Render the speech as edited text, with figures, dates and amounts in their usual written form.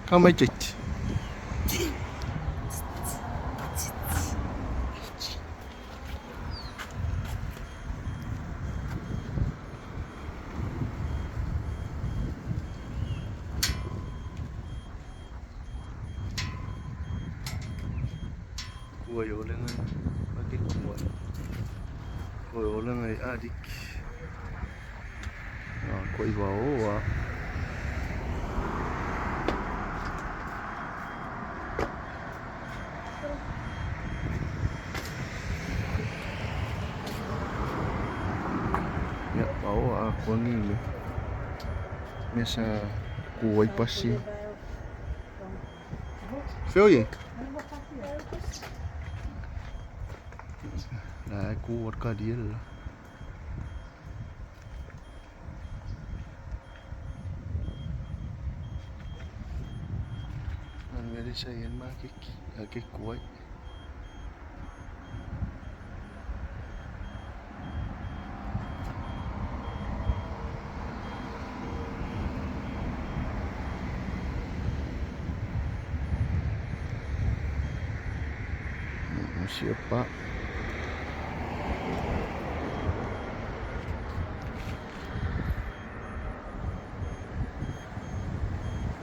Ka mai titi. Kuai o lenga ake kuai. Kuai o lenga i adik. Ah, kuai wao a. Ia, wao a kuangi le. Mesa kuai pasi. Feo ye? La ku wat ka diel la. An meri sa yen ma ke ke kuai. Siapa?